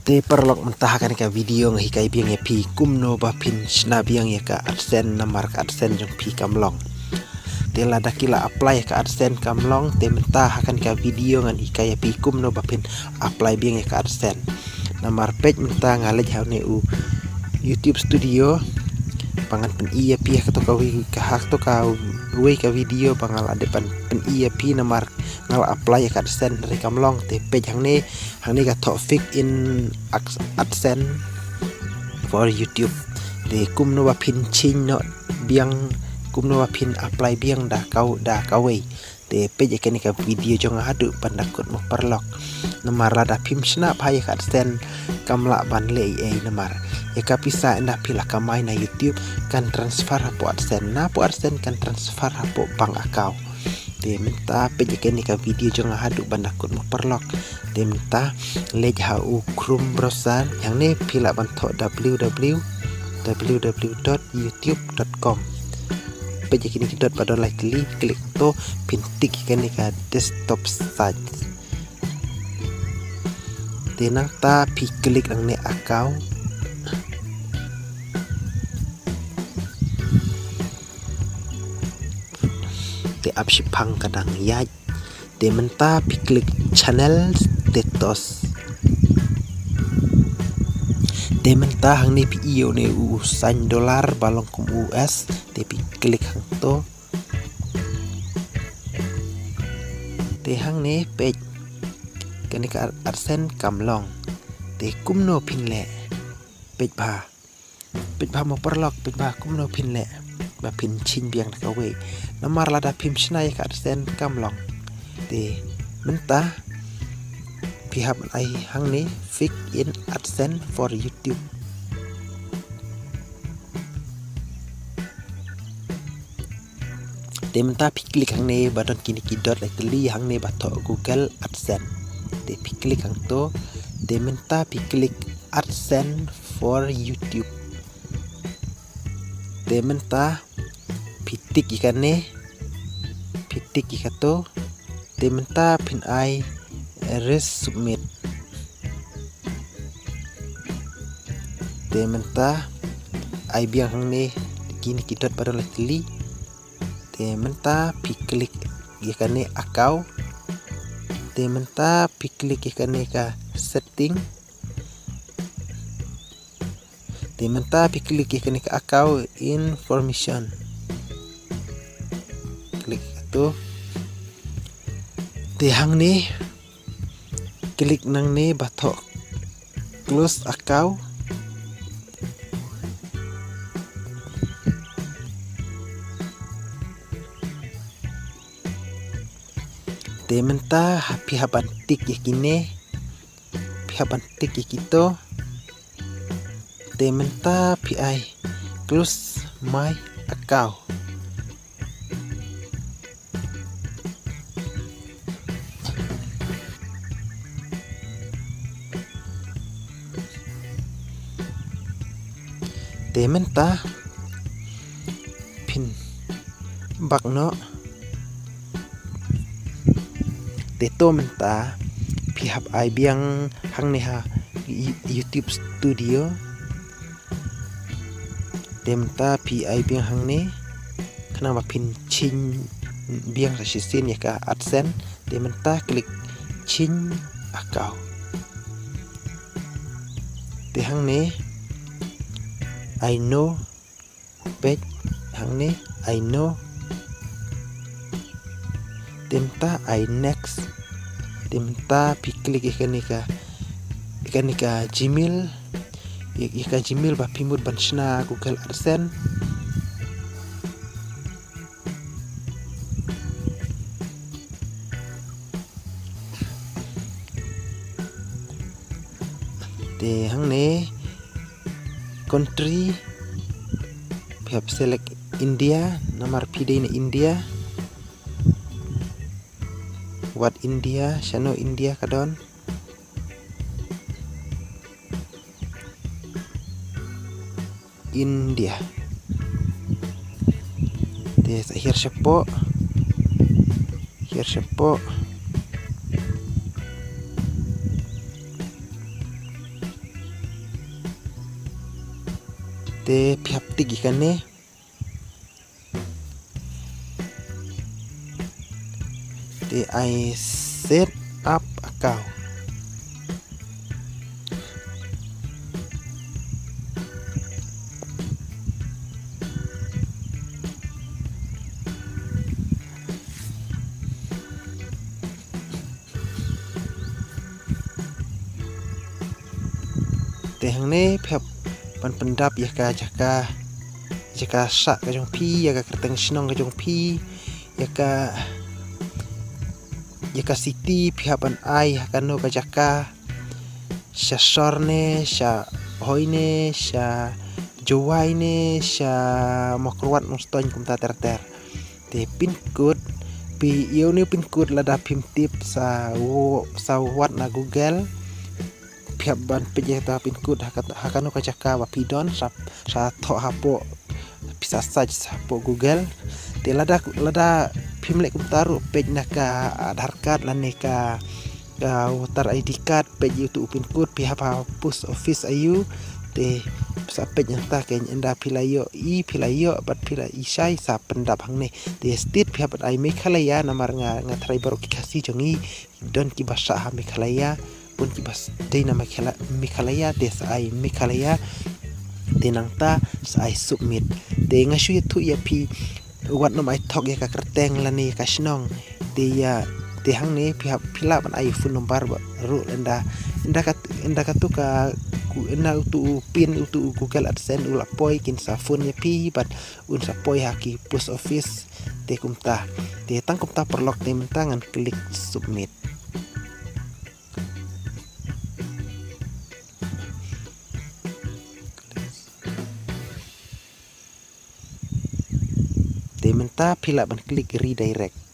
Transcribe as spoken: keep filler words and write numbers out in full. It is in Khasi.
Te paralok, mynta ha kane ka video nga hikai biang ïa phi kumno ba phin shna biang ïa ka AdSense namar ka AdSense jong phi kam long. Te lada ki la apply ïa ka AdSense kam long, te mynta ha kane ka video ngan hikai ïa phi kumno ba phin apply biang ïa ka AdSense. Namar peit mynta nga leit ha une u YouTube Studio ba ngan pyni ïa phi ha kato kawei ka, ha kato kawei ka video ba nga la dep ban pyni ïa phi namar nga la apply ïa ka AdSense hynrei kam long. Te peit hangne, hangne ka thoh fix in Ads-, AdSense for YouTube. Te kumno ba phin change noh biang, kumno ba phin apply biang da kaw-, da kawei. Te peit ïa kane ka video jong nga haduh ban da kut mo paralok. Namar lada phim shna bha ïa ka AdSense kam lah ban leh ei ei namar ïa ka pisa ynda phi la kamai na YouTube kan transfer hapoh AdSense, na hapoh AdSense kan transfer hapoh bank account. Te mynta peit ïa kane ka video jong nga haduh ban da kut mo paralok. Te mynta leit ha u Chrome browser, hangne phi lah ban thoh W W W dot youtube dot com. Peit ïa kine ki dot ba don lai tylli, klik to, phin tick ïa kane ka desktop site. Te nangta phi klik nangne account. Te ap shiphang ka dang ïaid. Te mynta phi klik channel status. Te mynta hangne phi ïoh une u sign dollar ba long kum U S. Te phi klik hangto. Te hangne peit kane ka AdSense kam long. Te kumno phin leh? Peit bha. Peit bha mo paralok, peit bha kumno phin leh ba phin change biang da kawei. Namar lada phim shna ïa ka AdSense kam long. Te mynta phi hap ban ai hangne fix in AdSense for YouTube. Te mynta phi klik hangne ba don kine ki dot lai tylli hangne ba thoh Google AdSense. Te phi klik hangto. Te mynta phi klik AdSense for YouTube. Te mynta phi tick ïa kane, phi tick ïa kato. Te mynta phin ai resubmit. Te mynta ai biang hangne kine ki dot ba don lai tylli. Te mynta phi klik ïa kane account. Te mynta phi klik ïa kane ka setting. Te mynta phi klik ïa kane ka account information. Klik kato. Te hangne klik nangne ba thoh close account. Te mynta ha phi hap ban tick ïa kine, phi hap ban tick ïa kito. Te mynta phi ai close my account. Te mynta phin back noh. Te to mynta phi hap ai biang hangne ha You-, YouTube Studio. Te mynta phi ai biang hangne khnang ba phin change biang sa shisien ïa ka AdSense. Te mynta klik change account. Te hangne I know. Peit hangne I know. Te mynta I next. Te mynta phi klik ïa kane ka, ïa kane ka Gmail. Ïa, ïa ka Gmail ba phi mut ban shna Google AdSense. Te hangne country phi hap select India, namar phi dei na India. Wat India, shano India ka don. India. Te sa hiar shapoh. Hiar shapoh. Te phi hap tick ïa kane. Te ai set up account. Te hangne phi hap ban pyndap ïa ka jaka, jaka sah ka jong phi, ïa ka kyrteng shnong ka jong phi, ïa ka, ïa ka city phi hap ban ai ha kano ka jaka, sha Shor ne, sha Hoi ne, sha Jowai ne, sha Mawkyrwat, Nongstoiñ, kumta ter ter. Te pin code, phi ïoh une u pin code lada phim tip sa wo-, sa wad na Google. Phi hap ban peit ïa kata pin code ha kat-, ha kano ka jaka ba phi don, sa, sa thoh hapoh, phi sa search hapoh Google. Te lada, lada phim leh kumta ruh, peit na ka Aadhaar card lane ka, ka voter I D card, peit ïa utu u pin code, phi hap ha post office aiu. Te sa peit nangta, keiñ ynda phi la ïoh, i phi la ïoh bad phi la i shai, sa pyndap hangne. Te state phi hap ban ai Meghalaya, namar nga, nga tharai baroh ki Khasi jong ngi don kiba sah ha Meghalaya, bun kiba s-, dei na Meghala-, Meghalaya, te sa ai Meghalaya. Te nangta sa ai submit. Te nga shu ïathuh ïa phi, wat nym ai thok ïa ka kyrteng lane ïa ka shnong. Te ïa, te hangne phi hap, phi lah ban ai phone number ba ruh, ynda, ynda kat-, ynda katu ka, ku-, ynda utu u pin, utu u Google AdSense u la poi, kin sa phone ïa phi bad un sa poi ha ki post office. Te kumta, te tang kumta paralok, te mynta ngan click submit. Te mynta phi lah ban click redirect.